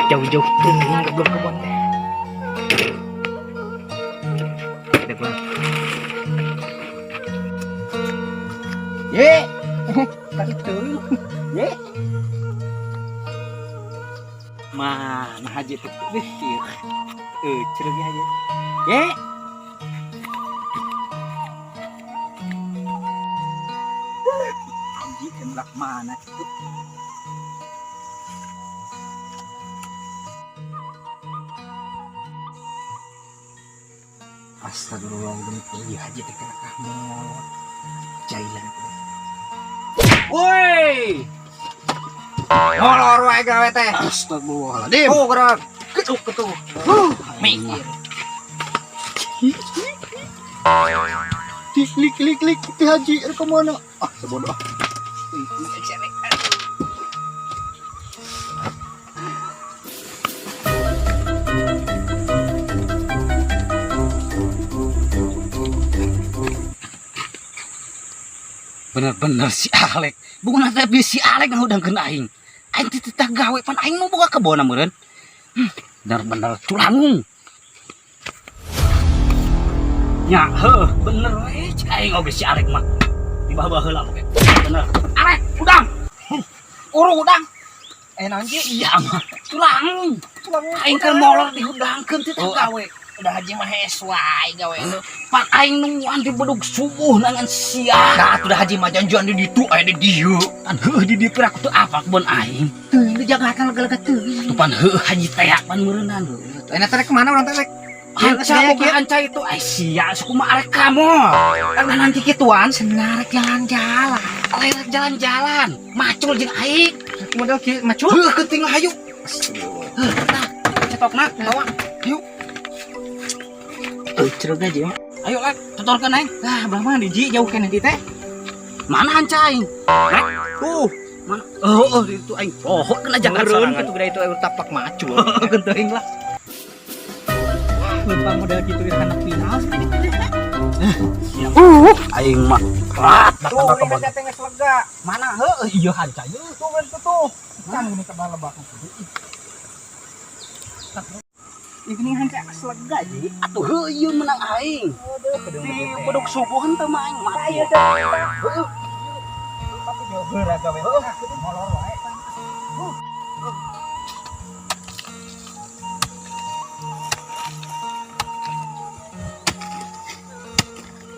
Jauh-jauh teuing goblok kebon teh. Kita pulang. Ye. Tadi teuing. Ye. Mana haji teh? Ih, cereg haji. Ye. Haji teh mana itu? Astagfirullahaladzim, iya haji teh kena kamu. Jailan. Woi. Molor wae gawe teh. Astagfirullahaladzim. Oh, gerak. Ketuk ketuk. Mikir. Klik klik klik klik ti haji rek ka mana? Ah, sebodoh. Bener-bener si Alek. Bukan tapi si Alek ngahudangkeun aing. Aing teh titah gawe pan aing mau boga kebon meureun. Bener-bener culangung. Nya, heuh, bener we cek aing oge si Alek mah. Di bawah heula oge. Bener. Alek, udang. Uru udang. Eh, naon Ji? Iya mah, culangung. Aing keur molor dihudangkeun titah Oh, gawe. Udah haji mah hees wae gawe lu. Pan aing nungguan di bedug subuh nangan sia. Nah, atuh dah haji mah janjian di ditu aya di dieu. Pan heuh di dieu pira kudu apa kebon aing. Teuing jaga lega-lega teuing. Tuh pan heuh haji teh pan meureunnan. Enak teh kemana urang teh rek? Hanca boga hanca itu ai sia sakumaha arek kamu. Karena nanti kituan senarek jalan-jalan. Lain jalan-jalan, macul jeung aing. Model kieu macul. Heuh keuting lah hayu. Heuh, tah cetokna bawa. Hayu. Cereg aja mah. Ayo lek, tuturkeun aing. Lah, belah mana di Ji jauh keneh di teh? Mana hanca aing? Lek, Tuh, mana? Oh, oh itu aing. Oh, kena jangan meureun sorangan. kitu gede itu tapak macul. Geunteuing lah. Lupa model kitu geus kana final sih gitu teh. Aing mah telat Tuh, datang ka ini kebon. teh geus lega. Mana heuh ieu hanca ieu. Tuh kan tuh tuh. Kan ini ke lebak. Ini hanca geus lega Ji. Atuh heuh ieu menang aing. Aduh, kedeng Di bedug subuh henteu mah aing mati. Ayo teh. Heuh. Tapi jauh geura gawe. Molor wae.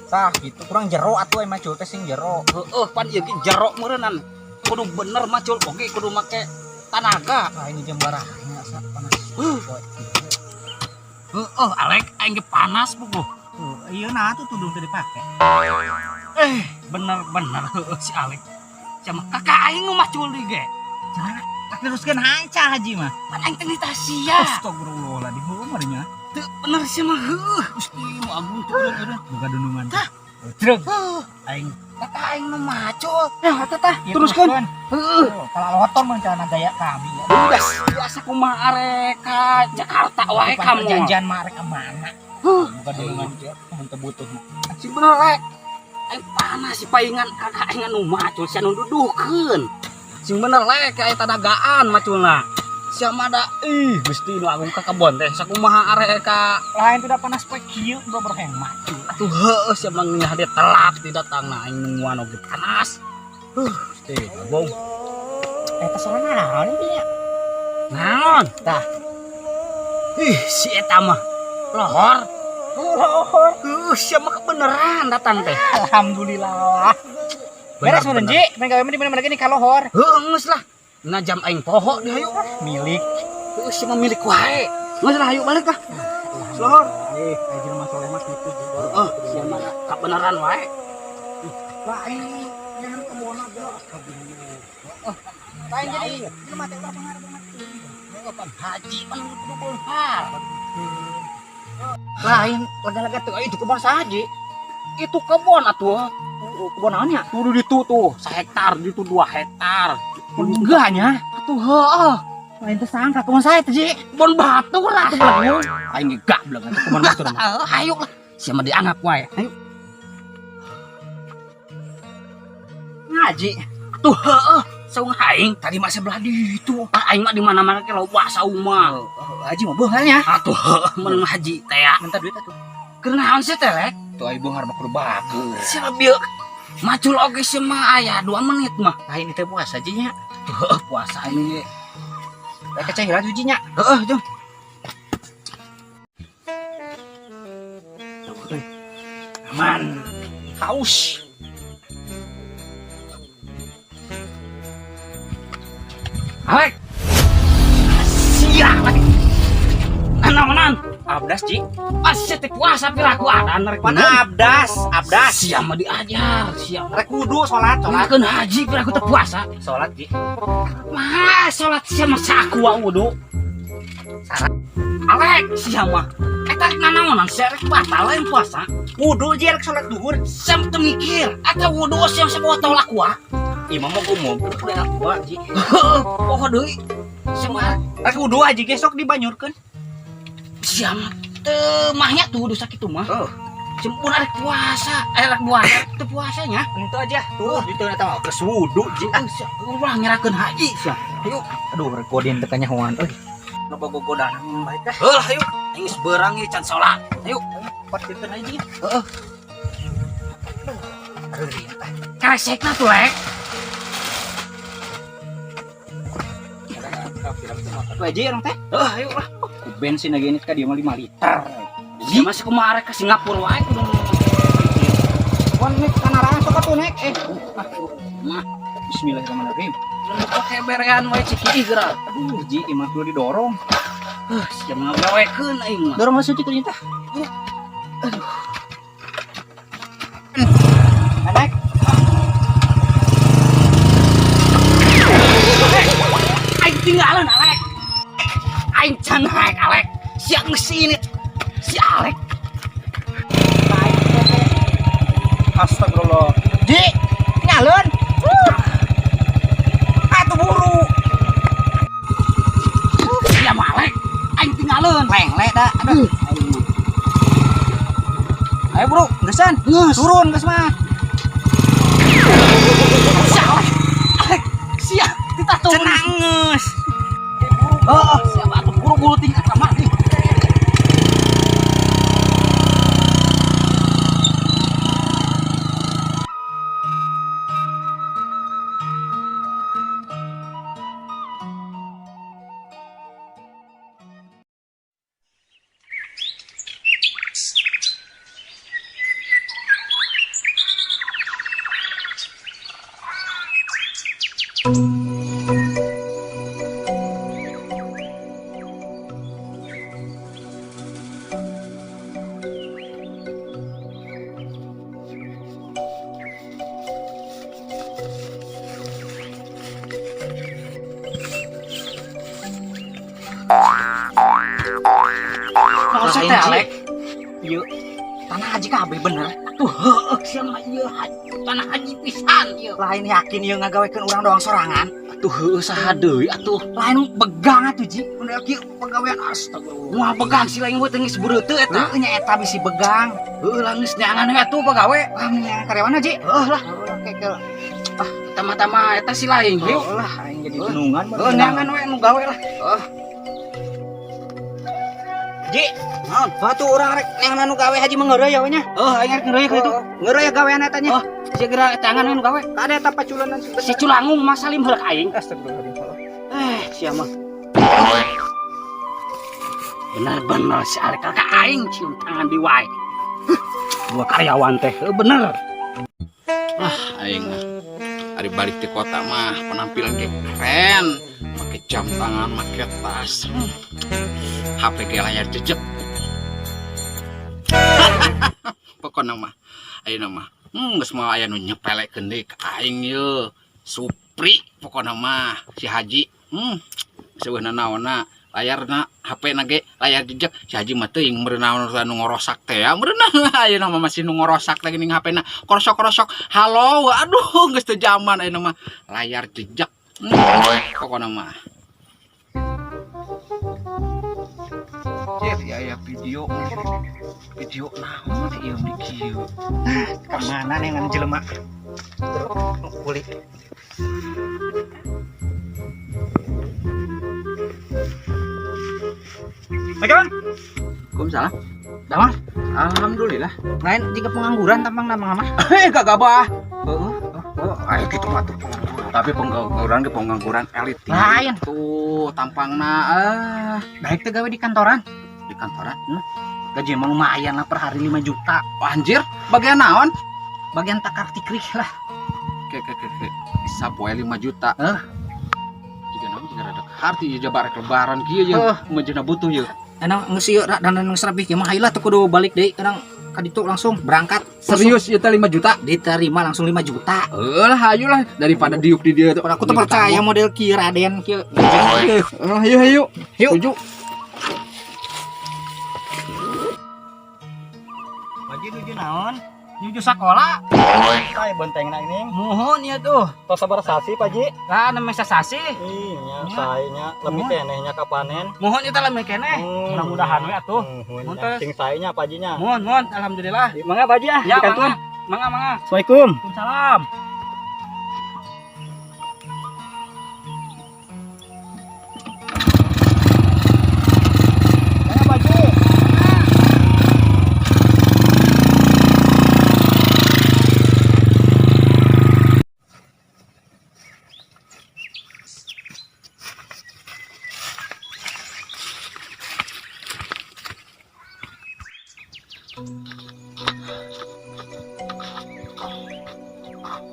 Tah gitu kurang jero atuh emang macul teh sing jero. Heueuh pan ieu ge jero meureunnan. Kudu bener macul oge kudu make tanaga. Nah, ini jam barahnya asa panas. Heueuh Alek aing ge panas buku. Tuh, iya nah tuh tudung teu dipake. Bener-bener heueuh si Alek. Sama kakak aing nu macul deui ge. Jangan tak teruskeun hanca haji mah. Pan aing teh nitah sia. Astagfirullahaladzim, heueuh mah nya. Teu bener sia mah heueuh. Gusti nu agung teu bener. Boga dunungan. Tah. Treg. Heuh aing kakak aing nu macul. Ya, teh tah. Teruskeun. Heueuh. Kalau loton mah cara gaya kami ya. Udah biasa kumaha arek ka Jakarta wae Pan kamu. perjanjian mah arek ka mana? Huh. Boga dunungan ge mun teu butuh. Sing bener lek. Aing panas si paingan kakak aing anu macul sia nu duduhkeun. Sing bener lek aya tanagaan maculna. Sia mah da ih Gusti nu agung ka kebon teh sakumaha arek ka Lain tuh udah panas poe kieu udah berheng macul. atuh heueuh sia mah ngeunah dia telat di datangna aing nungguan oge panas. Huh, Gusti agung. Eta soalnya naon ieu nya? Naon? Tah. Ih si eta mah lohor. Lohor. Sia mah kebeneran datang teh. Alhamdulillah. Beres Bener, mun Ji, main gawe mah di mana-mana gini ka lohor. Heueuh geus lah. Nah jam aing poho di hayu. Milik. Heueuh sia mah milik wae. Geus lah hayu balik lah. Lohor. Eh, aing jelema soleh mah kitu Ji. Heeh, sia mah kabeneran wae. Lah aing nyahan kebona ge. Heeh. Lain jadi jelema teh ulah pengaruh banget. Heeh, pan haji pan kudu beunghar. Lain lega-lega tuh Itu kebon sahaji. Itu kebon atuh. Kebon naon nya? Tuh di ditu tuh, sahektar, di ditu 2 hektar. Enggak nya. Atuh heeh. Lain teh sangka kebon saya teh Ji. Kebon batur atuh belagu. Aing ge gablek atuh kebon batur mah. Ayo lah. Sia mah dianggap wae. Ayo. Ngaji. Atuh heeh. Saung aing Tadi mah sebelah ditu. Ah, aing mah di mana-mana ke loba saung mah. Haji mah beunghar nya. Atuh mun haji teh ya. Minta duit atuh. Keur naon sih teh lek? Tuh ai beunghar mah kudu bagus. Sia bieu macul oge sih mah aya 2 menit mah. Lain itu puasa aja nya. Tuh puasa ini. Rek cai heula hiji nya. Heeh, jom. Aman. Haus. Alek. Sia lagi. Nanaonan? Abdas, Ji. Sia teh puasa piraku adan rek Mana abdas? Abdas. Sia mah diajar, sia. Rek wudu salat, salat. Salat haji piraku teh puasa. Salat, Ji. Mah salat sia mah saku wa wudu. Alek sia mah. Eta rek nanaonan sia rek batal lain puasa. Wudu ji rek salat duhur. Sia teu mikir, eta wudu sia sabotol aku ah. Imam mau umum, udah tua, Ji. Heuh, poho deui. Sia mah Rek wudu aja ge sok dibanyurkeun. sia mah teu mahnya tuh dosa kitu mah. Oh, Sempurna rek puasa, rek puasa, teu puasanya. itu aja. Tuh, itu eta mah geus wudu, Ji. Ah, sia ulah ngerakeun haji sia. Ayo. Aduh, rekodin teh kanyahoan euy. Nu bogogodan baik ah. Heuh, ayo. Aing geus beurang ieu can salat. Ayo, Pot dinten aja, Ji. Heeh. Aduh, rintah. Karesekna tuh lek. Haji orang teh. Heuh, ayo lah. Ku bensin lagi ini ka dieu mah 5 liter. Sia masih kumaha rek ke Singapura wae kudu. Wan nek kanaraan sok atuh nek. Mah, Bismillahirrahmanirrahim. pake berean wae ciki geura. Aduh, Ji, imah kudu didorong. Heuh, sia mah gawekeun aing mah. Dorong masuk cik tah. Aduh. Naik. Aing tinggalan Alek. Aing can naik Alek. Sia geus ini. Si Alek. Astagfirullah. Ji, nyalon. Atuh buru. Sia mah Alek. Aing tinggalan. Lengle dah. Aduh. Ayo bro, geus-an. Turun geus mah. Si Alek. Alek. Sia kita turun. Cenah geus. Oh, siapa atuh buru-buru tingkat kamar nih. Kalau Lain, teh Ji. Alek, Ieu tanah haji kabeh bener. tuh heueuh sia mah ieu tanah haji pisan ieu. Lain yakin ieu ngagawekeun urang doang sorangan. Atuh heueuh saha deui atuh. Lain begang atuh Ji. Mun kieu pagawean astagfirullah. Moal begang si lain we teh geus beureuteuh eta. Heueuh nya eta bisi begang. Heueuh lah geus neangan we atuh pagawe. Wah, nya karyawanna Ji. Heueuh lah, Oke, ke. tama-tama eta si lain. Yuk. Heueuh lah aing jadi jenungan. Heueuh neangan we nu gawe lah. Heuh. Ji, Naon? batu urang rek neangan nu gawe haji mah ngeureuy we nya. Heuh aing rek ngeureuy ka itu. Ngeureuy gawean eta nya. Oh, sia geura tangan we nu gawe. Kade eta paculanan Si Culangung mah salim heula ka aing. Astagfirullahaladzim. Sia mah. Bener-bener si Alek ka aing cium tangan di wae. Dua karyawan teh, bener. Ah, aing mah. Ari balik di kota mah penampilan kayak keren, make jam tangan, make tas. HP ge layar jejek. Pokona mah ayeuna mah geus moal aya nu nyepelekeun deui ka aing ye. Supri pokona mah si Haji. Seueuhna naonna layarna HP na ge layar jejek si Haji mah teuing meureun naon nu ngorosak teh ya meureun ayeuna mah masih nu ngorosak lagi ning HP na korosok-korosok halo aduh geus teu zaman ayeuna mah layar jejek. Pokona mah Cek ya ya video video naon ieu di kieu. Ka mana nengan jelema? Kulit. Assalamualaikum. Waalaikumsalam. Damang, Alhamdulillah. lain jika pengangguran tampang damang mah. Eh, gagabah. Heeh. Oh, ayo gitu mah tuh pengangguran. Tapi pengangguran ke pengangguran elit. Lain. Tuh, tampangna ah Baik teh gawe di kantoran. di kantoran. Gaji emang lumayan lah per hari 5 juta. Oh, anjir, bagian naon? Bagian takar tikrik lah. Oke, oke, oke, oke. Sapoe 5 juta. Heh. Jika naon jika rada harti ieu jabar lebaran kieu ye. Heh. Mejena butuh ye. Enak geus ieu dan geus rapih kieu mah hayu lah teu kudu balik deui urang ka ditu langsung berangkat. Serius ieu teh 5 juta? Diterima langsung 5 juta. Heuh lah hayu lah daripada diuk di dieu tuh. Aku tuh percaya model kieu Raden kieu. Lah hayu hayu. Yuk. Setuju. Haji nuju naon? Nuju sakola. Ay, bontengna ini. Muhun ieu tuh. Tos sabar sasi, Pak Ji. Lah namanya sasasi. Iya, saenya lebih kenehnya kapanen. Muhun ieu teh lami keneh. Mudah-mudahan we atuh. Muhun Muhun teh. sing saenya Pak Ji-nya. Muhun, muhun, alhamdulillah. Mangga Pak Ji ah, Ya, di kantor. mangga, mangga. Assalamualaikum. Waalaikumsalam. Mangga Pak Ji.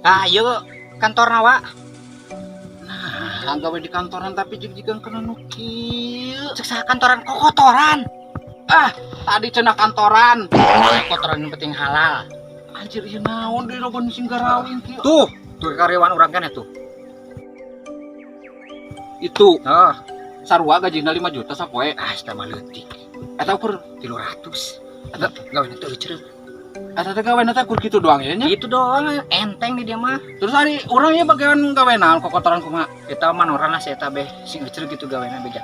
Ah, ieu kantor nawa. Nah, gawe di kantoran tapi jig-jigan kena nu kieu. Cek saha kantoran kokotoran. Ah, tadi cenah kantoran. Kotoran yang penting halal. Anjir ieu naon deui loba nu sing garawin kieu. Tuh, tuh karyawan urang kan tuh. Itu Oh, sarua gajina 5 juta sapoe. ah, mah leutik. Eta ukur 300. Eta gawe teh euceureup. eta teh gawe teh ukur kitu doang ya nya. Gitu doang, enteng di dia mah. Terus ari urang ieu bagian gawe naon kokotoran kumaha? Eta manoran lah si eta beh sing euceureup gitu gawena beja.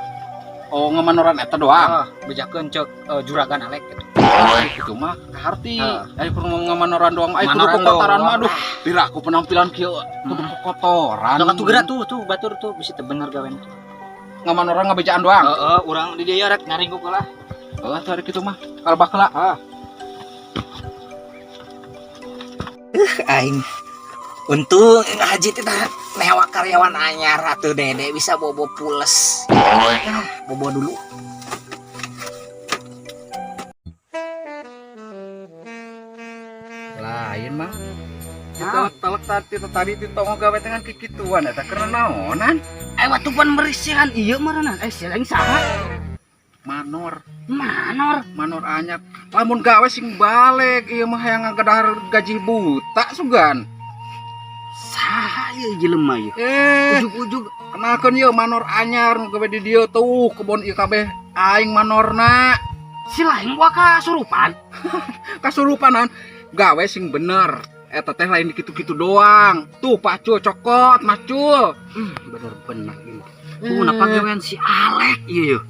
Oh, ngemanoran eta doang. Oh, bejakeun cek juragan Alek gitu. Ah, gitu mah kaharti. Ah. Ari kudu ngemanoran doang, ai kudu Manoran kokotoran doang. mah aduh. Piraku penampilan kieu kudu kokotoran. Nah, atuh geura tuh, tuh batur tuh bisi teu bener gawena. Ngemanoran ngabejaan doang. Heeh, urang di dieu rek ngaringguk lah. Heeh, tuh ari kitu mah. Kalbak heula. Aing untung haji teh newa karyawan anyar atuh dede bisa bobo pules. Ah, bobo dulu. Lain mah. Kita telek tadi tadi di tonggo gawe dengan kikituan eta keur naonan? Eh waktu pan berisihan ieu meureunna. Eh si lain saha? Manor, Manor. manor anyar. Lamun gawe sing balik ieu mah hayang ngagedahar gaji buta sugan. Saha ieu jelema ieu? Eh, Ujug-ujug kenalkeun ieu manor anyar nu gawe di dieu tuh kebon ieu kabeh aing manorna. si lain gua kasurupan. Kasurupanan gawe sing bener. Eta teh lain kitu-kitu doang. Tuh pacul cokot, macul. Bener-bener ieu. Kenapa gawean si Alek ieu yeuh?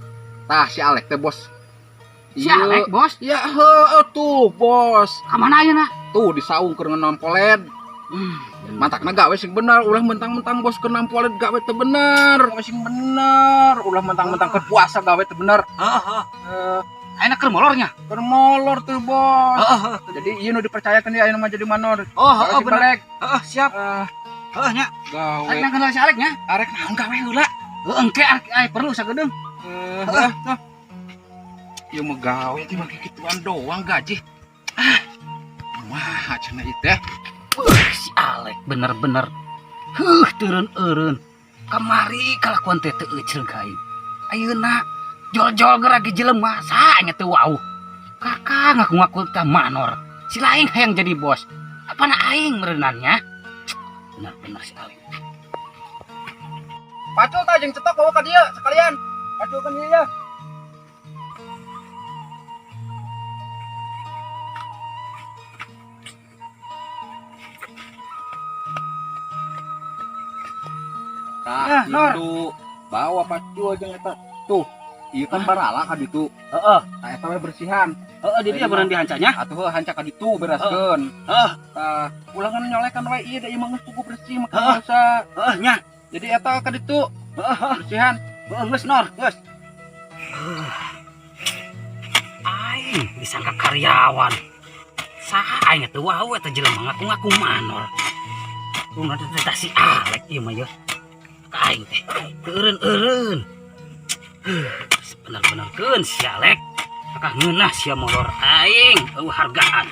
Tah si Alek teh bos. Si Alek, bos. Ya heueuh tuh bos. Ka mana ayeuna? Tuh di saung keur nampolet. Matakna gawe sing bener, ulah mentang-mentang bos keur nampolet gawe teu bener. Gawe sing bener, ulah mentang-mentang keur puasa gawe teu bener. Heeh, heeh. Ayeuna keur molornya. Keur molor tuh bos. Heeh. Jadi ieu nu dipercayakeun dia ayeuna mah jadi manor. Oh, Gawe heeh sing bener. balik. Heeh, siap. Eh, Heeh nya. gawe. Arek nang kenal si Alek nya. Arek naon gawe heula? Heeh, engke arek aya perlu sagedeung. Eh, heuh. Ieu mah gawe teh mah kikituan doang gaji. Ah. Wah, cenah ieu teh. Si Alek bener-bener heuh teureun eureun. Kamari kalakuan teh teu euceung ka aing. Ayeuna jol-jol geura ge jelema saha nya teu wauh. Kakak ngaku-ngaku teh manor. Si lain hayang jadi bos. Apana aing mereunannya? Bener-bener si Alek. Pacul tah jeung cetok bawa ka dieu sekalian. Paculkeun ieu ya. Tah, Ah, Nor. itu bawa pacul jeung eta. Tuh, ieu kan barala ka ditu. Heeh, Tah eta we bersihan. heeh di dia beureun dihancanya. Atuh heuh hanca ka ditu bereskeun. Heeh. Tah, ulah ngan nyolekan we ieu da ieu mah geus cukup bersih mah Heeh. biasa. Heeh nya. Jadi eta ka ditu Heeh, bersihan. heeh geus Nor, geus. Disangka karyawan. Saha aing teh wau eta jelema ngaku-ngaku manor. Tuna teh si Alek ieu mah yeuh. Ka aing teh keureun-eureun. Bener-bener keun si Alek. Kakah ngeunah sia molor aing, eueuh hargaan.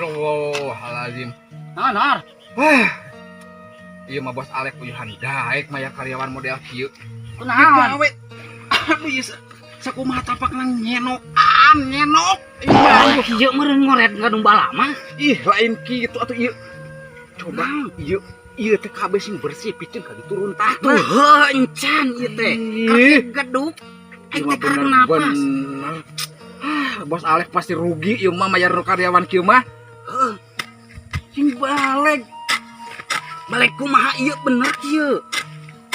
Astagfirullahalazim. Nah, nar. Ieu mah Bos Alek uyuhan daek maya karyawan model kieu. Kunaon? Gawe. Aduh ieu sakumaha tapakna nyenokan, nyenok. Ieu mah. Kieu meureun ngoret ngadung bala mah. Ih, lain kitu atuh ieu. Coba ieu ieu teh kabeh sing bersih piceun ka diturun tah. Tuh heuh encan ieu teh. Ih, Geduk. ieu Aing mah teh karek napas. bener-bener. Ah, Bos Alek pasti rugi ieu mah mayar nu karyawan kieu mah. Heuh, Sing balik balik kumaha ieu bener kieu.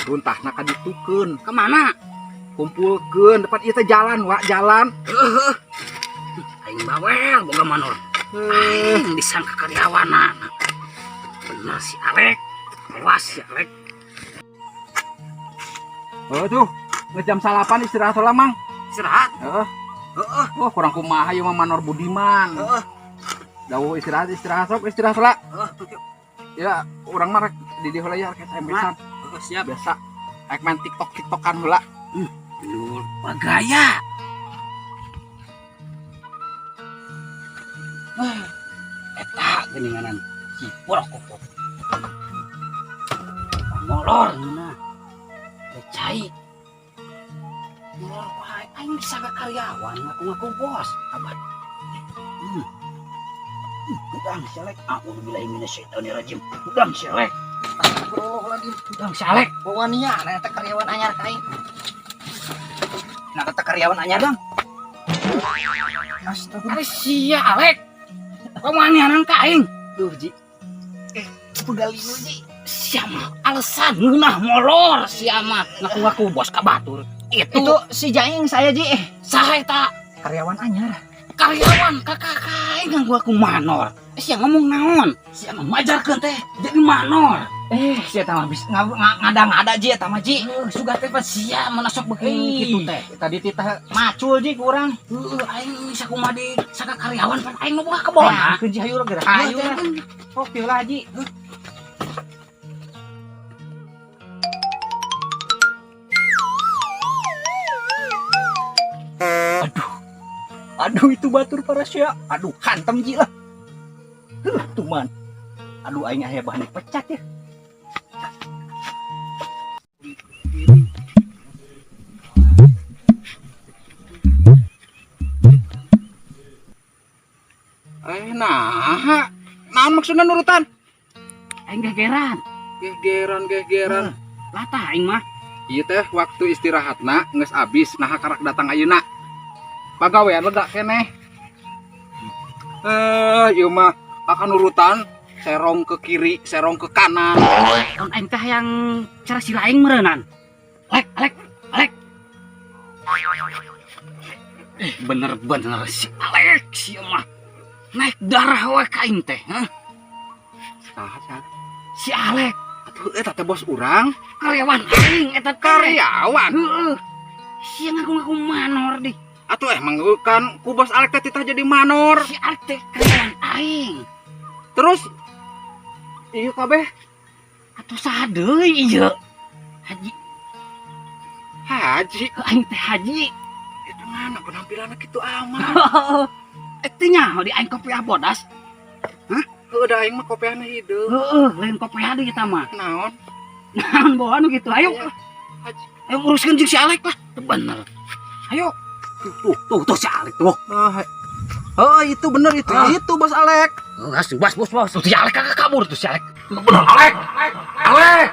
runtahna ka ditukeun. Kemana? Kumpulkeun depan ieu teh jalan, Wak, jalan. Heuh. Aing bawel boga manor. Aing disangka karyawana. Bener si Alek. Awas si Alek. Oh tuh, geus jam 9 istirahat heula, Mang. Istirahat. Heeh. Heeh. Oh, kurang kumaha ieu mah Manor Budiman. Heeh. Dawuh istirahat, istirahat sok istirahat heula. Heeh. Ya, urang mah rek di dieu heula ya rek SMS-an. Heeh, siap. Biasa. Rek main TikTok-TikTokan heula. Lur, bagaya. Eta geuninganan si porok. Molor ngeunah. Teh cai. Molor wae aing disangka karyawan ngaku-ngaku bos. Abad. Udang si Alek. A'udzubillahi minasyaitonirrajim. Udang si Alek. Astagfirullahaladzim. Udang si Alek. Wawanian eta karyawan anyar ka aing. Nah, eta karyawan anyar dong. Astagfirullah. Ari sia Alek. Pamanianan ka aing. Duh, Ji. Pegal ieu, Ji. Sia mah alasan ngeunah molor sia mah ngaku-ngaku bos ka batur. Itu Itu si Jaing saya, Ji. Saha eta? Karyawan anyar. Karyawan kakak aing ngaku-ngaku manor. Sia ngomong naon? Sia mah majarkeun teh jadi manor. Si eta mah bisa ngada-ngada Ji eta mah, Ji. Heuh, suga teh pan sia mana sok beuki kitu teh. Tadi titah macul Ji ku urang. Heuh, aing sakumaha di saka karyawan pan aing nu boga kebon. Nah, keun Ji hayu geura. Hayu. Hayu. Sok lah Ji. Aduh. Aduh itu batur parasya. Aduh, hantem Ji lah. Huh, tuman. Aduh aing aya bahan dipecat ya. Nah, naon maksudna nurutan? Aing gegeran. Gegeran, gegeran. Latah aing mah. Ieu teh waktu istirahatna geus abis, naha karak datang ayeuna. Pagawean lega keneh. Ieu mah akan nurutan serong ke kiri, serong ke kanan. Naon aing teh yang cara sila aing meureunan. Alek, Alek, Alek. Bener-bener si Alek si mah. Naik darah we ka aing teh, hah? Saha, saha? Si Alek Atuh eta teh bos urang, karyawan aing eta teh. karyawan. Heeh. Sia ngaku-ngaku manor di. Atuh emang kan ku bos Alek teh titah jadi manor. Si Alek teh karyawan aing. Terus ieu kabeh Atuh saha deui ieu? Haji, haji. aing teh haji. Itu mana penampilannya kitu amat. Teu nyaho di aing kopiah bodas. Heuh, da aing mah kopiahna hideung. Heeh, lain kopiah deui eta mah. Naon? Naon bawa nu gitu. Ayo, Iya. Haji. ayo uruskeun jeung si Alek lah. Teu bener. Ayo. Tuh, tuh, tuh, tuh si Alek tuh. Oh, itu bener itu. Ah. Itu bos Alek. Bos, bos, bos, bos. Tuh si Alek kagak kabur tuh si Alek. Bener Alek. Alek.